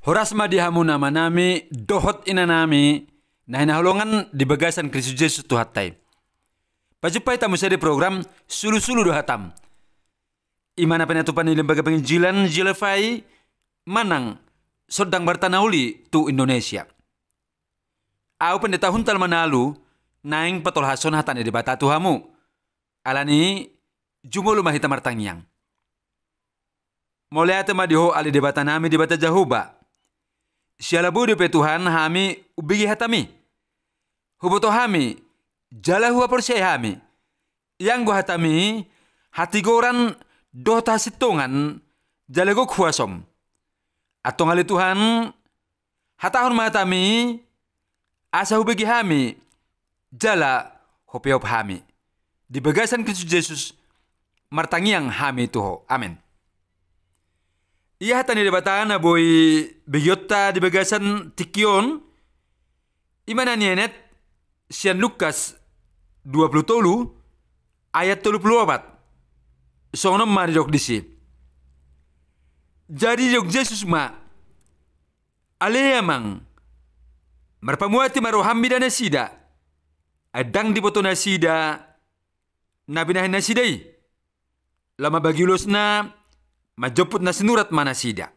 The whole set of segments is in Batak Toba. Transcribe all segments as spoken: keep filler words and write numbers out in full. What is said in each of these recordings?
Horas ma di hamu amanami dohot inanami na hinaholongan di bagasan Kristus Jesus Tuhanta i. Pajumpa hita muse di program Sulusulu do Hatam, i ma na pinatupa ni Lembaga Penginjilan J L F I manang Sondang Barita na Uli tu Indonesia. Ahu Pendeta Huntal Manalu, naeng patolhashon hata ni Debata tu hamu. Alani i, jumolo ma hita martangiang. Mauliate ma di Ho ale Debatanami, Debata Jahowa. Siala boi dope Tuhan hami umbege hataMi. Huboto hami, jala huhaporseai hami, ianggo hataMi hatigoran dohot hasintongan, jala gok huasoM. Antong ale Tuhan, hatahon ma hataMi, asa hubege hami, jala hupeop hami. Di bagasan Kristus Jesus martangiang hami tu Ho. Amen. Ia hata ni Debata na boi begeonta di bagasan tingki on, i ma na nienet sian Lukas dua pulu tolu ayat tolu pulu opat. Songon on ma didok disi. Jadi didok Jesus ma, "Ale Amang, marpamuati ma rohaM mida nasida, ai ndang diboto nasida na binahen nasida i." Laho mambagi ulosna, manjomput na sinurat ma nasida.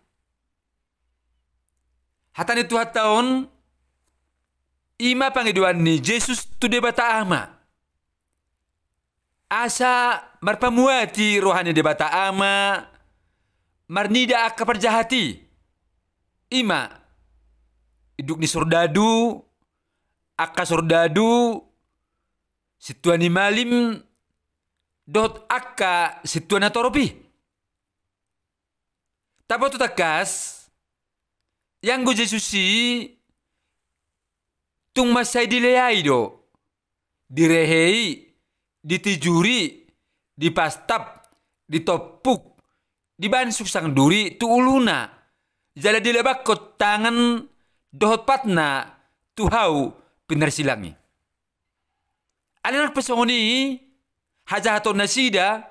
Hata ni Tuhanta on, i ma pangidoan ni Jesus tu Debata Ama. Asa marpamuati roha ni Debata Ama, marnida angka parjahat i. I ma, induk ni sordadu, angka sordadu, sintua ni malim, dohot angka sintua na torop i. Taboto tangkas, ianggo Jesus i tung mansai dileai do, direhei, ditijuri, dipastap, ditompuk, dibaen suksang duri tu uluna, jala dilebangkon tangan dohot patna tu hau pinarsilang i. Alai nang pe songon i hajahaton nasida,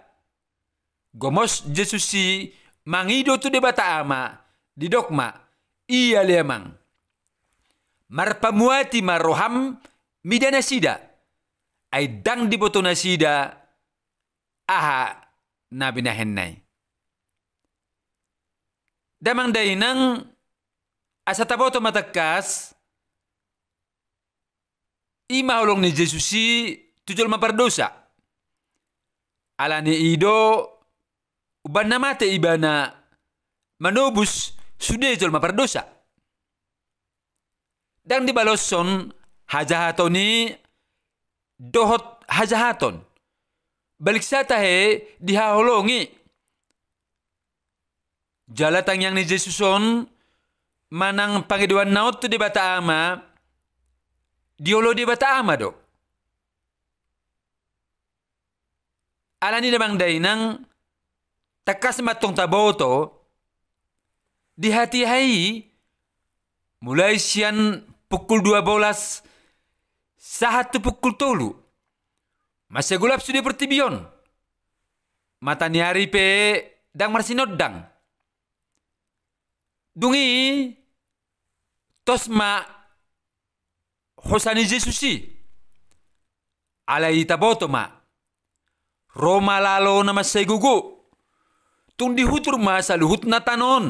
gomos Jesus i mangido tu Debata Ama, didok ma, "Ia ale Amang, marpamuati ma rohaM mida nasida, ai ndang diboto nasida aha na binahenna i." Damang dainang, asa taboto ma tangkas, i ma holong ni Jesus i tu jolma pardosa. Alani i do umbahen na mate ibana manobus sude jolma pardosa. Ndang dibaloshon hajahaton i dohot hajahaton. Balik sa tahe dihaholongi. Jala tangiang ni Jesus on manang pangidoanna on tu Debata Ama, dioloi Debata Ama do. Alani damang dainang, tangkas ma antong taboto, di hatiha i, mulai sian pukul dua bolas sahat tu pukul tolu, mansai golap sude portibi on. Mata ni ari pe ndang marsinondang. Dung i, tos ma hosa ni Jesus i. Alai taboto ma, ro ma lalo na mansai gogo. Tung dihutur ma saluhutna tano on.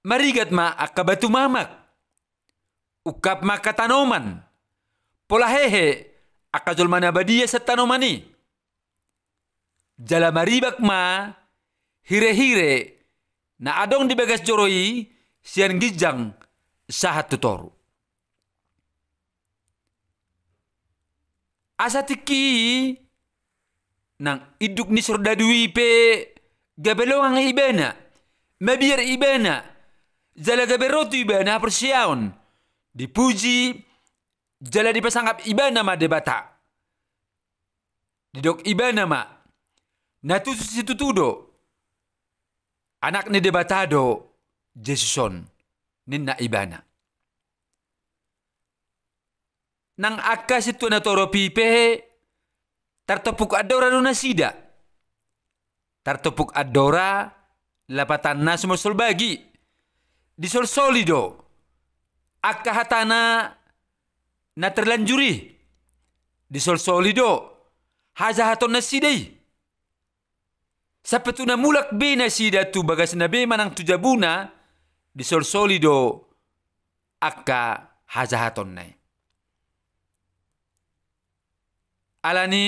Marigat ma angka batu mamak. Ungkap ma angka tanoman. Pola hehe angka jolma na badia sian tanoman i. Jala maribak ma hirehire na adong di bagas joro i sian ginjang sahat tu toru. Asa tingki i nang induk ni sordadu i pe gabe longang ibana, mabiar ibana, jala gabe ro tu ibana haporseaon, dipuji jala dipasangap ibana ma Debata. Didok ibana ma, na tutu situtu do, Anak ni Debata do Jesus on, ninna ibana. Nang angka sintua na torop i pe tartompuk andora do nasida. Tartompuk andora, lapatanna sumonsolbagi. Disolsoli do angka hatana na terlanjur i. Disolsoli do hajahaton nasida i. Sampe tu na mulak be nasida tu bagasna be manang tu jabuna, disolsoli do angka hajahatonna i. Alani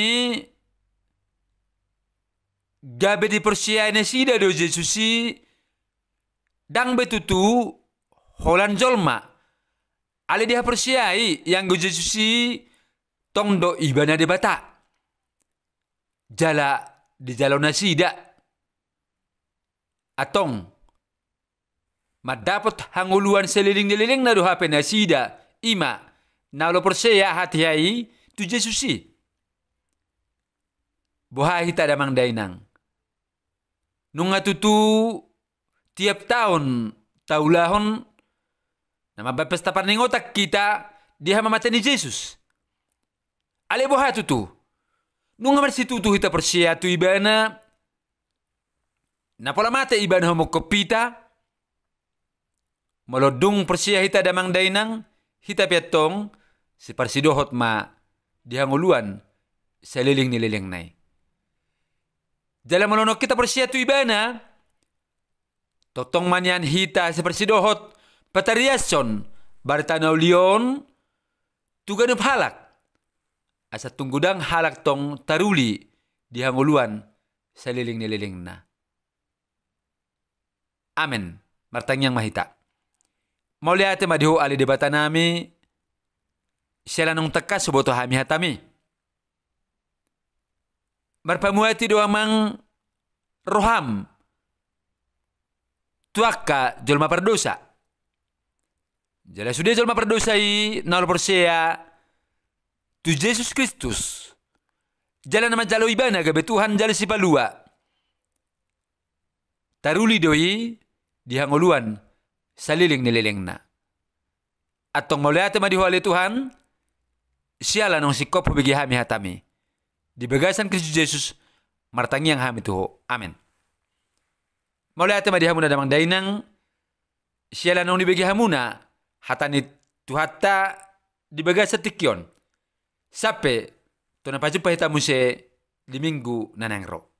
gabe diporseai nasida do Jesus i, ndang be tutu holan jolma. Alai dihaporseai ianggo Jesus i tong do ibana Debata. Jala dijalo nasida. Antong mandapot hangoluan saleleng ni lelengna do hape nasida, i ma na olo porsea hatiha i tu Jesus i. Boha hita damang dainang? Nunga tutu tiap taon taulahon na mambaen pesta parningotan hita di hamamate ni Jesus. Alai boha tutu? Nunga marsitutu hita porsea tu ibana na pola mate ibana humongkop hita? Molo dung porsea hita damang dainang, hita pe antong siparsidohot ma di hangoluan saleleng ni lelengna i. Jala molo nunga hita porsea tu ibana, tongtong ma nian hita siparsidohot patariashon barita na uli on tu ganup halak. Asa tung godang halak tong taruli di hangoluan saleleng ni lelengna. Amen. Martangiang ma hita. Mauliate ma di Ho ale Debata nami, siala naung tangkas huboto hami hatami. Marpamuati do amang roham tu angka jolma pardosa. Jala sude jolma pardosa i na olo porsea tu Jesus Kristus, jala na manjalo ibana gabe Tuhan jala sipalua, taruli do i di hangoluan saleleng ni lelengna. Antong mauliate ma di Ho ale Tuhan, siala naung singkop hubege hami hatami. Di bagasan Kristus Jesus martangiang hami tu Ho. Amen. Mauliate ma di hamuna damang dainang, siala naung dibege hamuna hata ni Tuhanta di bagasan tingki on. Sampe tu na pajumpa hita muse di minggu na naeng ro.